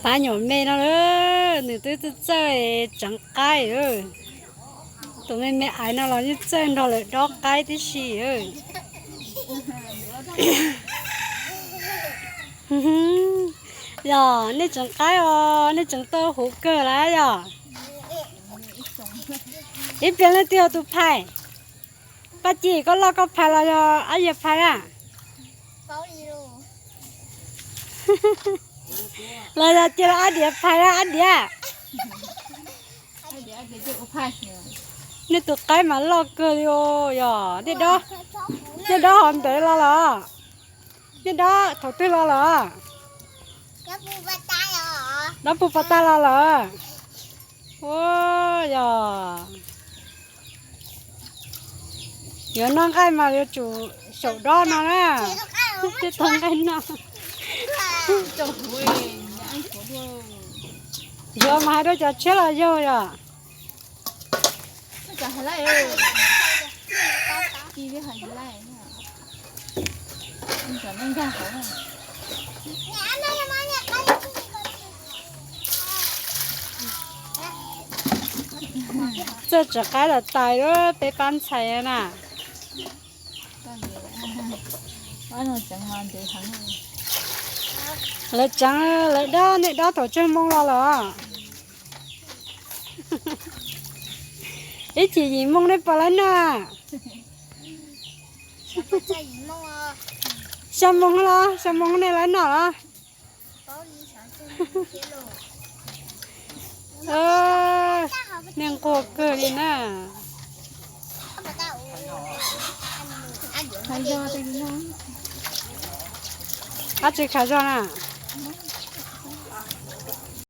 Pab nyuam me no lawm, nws twb txawj txawj tseev qaib. Tus me me aiv no los yeej txawj nrog lawv dob qaib tib si. Yog nej tseev qaib os, nej tseev tau huv kawg lawm yog? Ib pliag leej twg yog tus phais? Paj Ci, koj loj koj phais los yog Ab Yias phais na? Los yog cia Ab Diav phais na, Ab Diav? Nej tus qaib mas loj kawg li os, yog nej dob hov ntev los lawm? Nej dob thaum twg los lawm? Dob puag pas tag los lawm? Ua, yog yuav noj nqaij mas yuav tsum xyaum dob no na, thiaj tau nqaij noj. Yuav mas hais rau cov tshiab los yaug yog? Txawj tseev qaib los tais lub peb pab ntxhais na. Lawv tseev, lawv dob, nej dob thaum tsawg moo los lawm? Ib chim yim moo nej puas lawv noj? Xya moo los, xya moo nej lawv noj los? Nej nquag kawg li na. Ab tsi khav zog na?